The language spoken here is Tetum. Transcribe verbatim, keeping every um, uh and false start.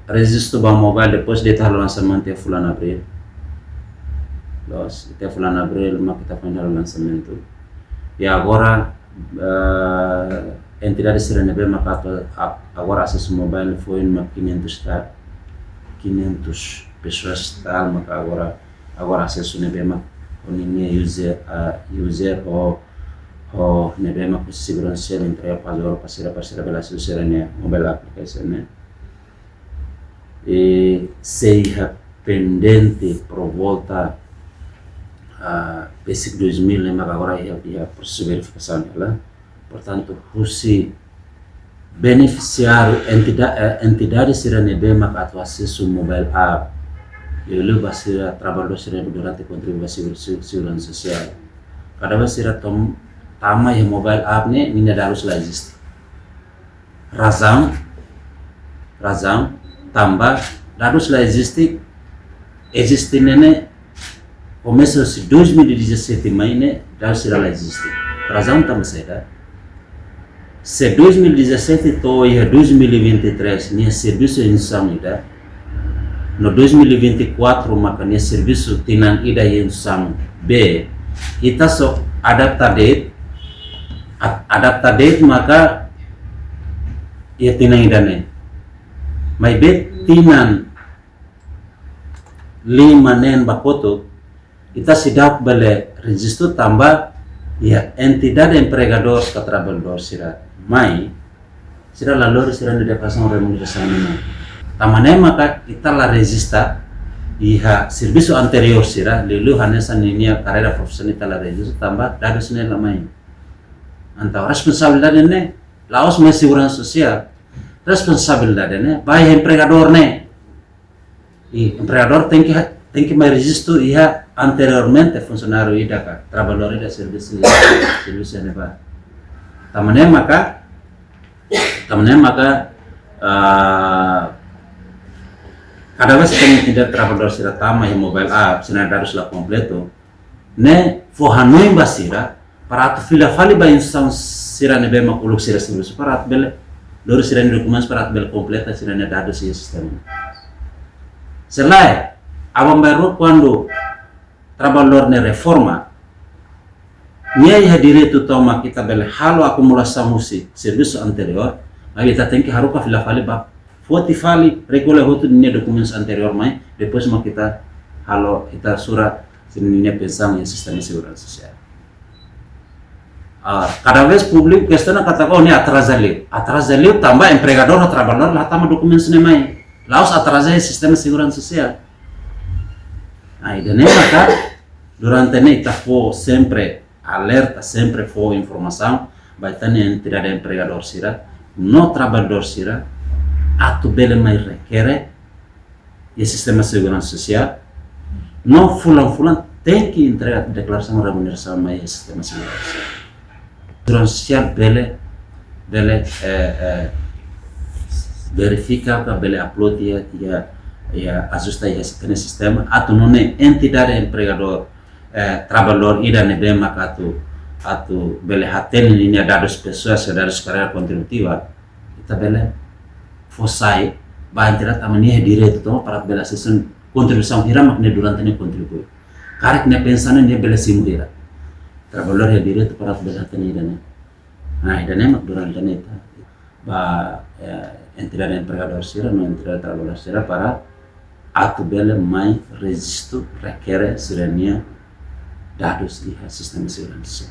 rejistu ba mobile, depois de ita halo lansamentu iha fulan Abríl. Loos, iha fulan Abríl mak ita foin halo lansamentu. I agora, eh, entidade sira ne'ebé mak atu a-, agora asesu mobile foin mak quinhentos tal, quinhentos pessoas tal mak agora, agora asesu ne'ebé mak ho ninia user, ah, user ho, ho ne'ebé mak husi seguransa sosiál entrega para agora para sira, para sira bele asesu sira-nia mobile application ne'e. I sei iha pendente por volta, ah, basic dois mil ne'e mak agora iha, iha prosesu verifikasaun ne'e la. Portantu, husi benefisiáriu entida-, eh, entidade sira ne'ebé mak atu asesu mobile app, liuliu ba sira trabalhadór sira durante kontribui ba segu-, segu-, seguransa sosiál. Kada vez sira tom-, tama iha mobile app ne'e, ninia dadus la eziste. Razaun, razaun, tanba dadus la eziste, eziste ne'e ne'e komesa husi dois mil e dezassete mai ne'e, dadus sira la eziste. Razaun tanba saida? Se dois mil e dezassete to'o iha dois mil e vinte e três, nia servisu iha instituisaun ida, no dois mil e vinte e quatro maka nia servisu tinan ida iha instituisaun B, ita só adapta de'it, a-, adapta de'it maka iha tinan ida-ne'e. Maibé tinan lima neen ba kotuk, ita seidauk bele rejistu tanba iha entidade empregadór ka trabalhadór sira mai, sira la lori sira-nia deklarasaun remunerasaun ne'e. Tanba ne'e maka ita la rejista iha servisu anteriór sira, liuliu hanesan ninia karreira profisionál ita la rejista tanba dadus ne'e la mai. Entaun responsabilidade ne'e la'ós mai seguransa sosiál, responsabilidade ne'e ba iha empregadór ne'e. I empregadór tenke ha-, tenke mai rejistu iha anteriormente funsionáriu ida ka trabalhadór ida servisu, servisu iha ne'ebá. Tanba ne'e maka, tanba ne'e maka, ah, kada vez ke ita trabalhadór sira tama iha mobile app, sira-nia dadus la kompletu, ne'e fó hanoin ba sira para atu fila fali ba instituisaun sira ne'ebé mak uluk sira servisu para atu bele lori sira-nia dokumentus para atu bele kompleta sira-nia dadus iha sistema. Se lae, aban-bainrua kuandu trabalhadór ne'e reforma, nia iha direitu tomak ita bele halo akumulasaun husi servisu anteriór, maibé ita tenke haruka fila fali ba foti fali, rekolla hotu ninia dokumentus anteriór mai, depois mak ita halo, ita sura sira-nia pensaun iha sistema seguransa sosiál. Ah, kada vez públiku kestiona katak, oh, ne'e atraza liu. Atraza liu tanba empregadór ho trabalhadór la hatama dokumentus ne'e mai. La'ós atraza iha sistema seguransa sosiál. Ah, ida-ne'e maka durante ne'e ita fó sempre alerta, sempre fó informasaun ba ita-nia entidade empregadór sira no trabalhadór sira atu bele mai rekere iha sistema seguransa sosiál, no fulan-fulan tenke entrega deklarasaun remunerasaun mai iha sistema seguransa sosiál. Seguransa sosiál bele, bele, eh, eh, verifika ka bele upload iha, iha, iha ajusta iha ita-nia sistema, atu nune'e entidade empregadór, eh, trabalhadór ida ne'ebé mak atu, atu bele hatene ninia dadus pesoál, dadus karreira kontributiva, ita bele fó sai ba entidade tanba nia iha direitu tomak para bele asesu kontribuisaun hira mak nia durante ne'e kontribui. Karik nia pensaun ne'e nia bele simu hira. Trabalhadór iha direitu para bele hatene ida-ne'e. Nah, ida-ne'e mak durante ne'e ita ba, eh, entidade empregadór sira no entidade trabalhadór sira para atu bele mai rejistu, rekere sira-nia dadus iha sistema seguransa.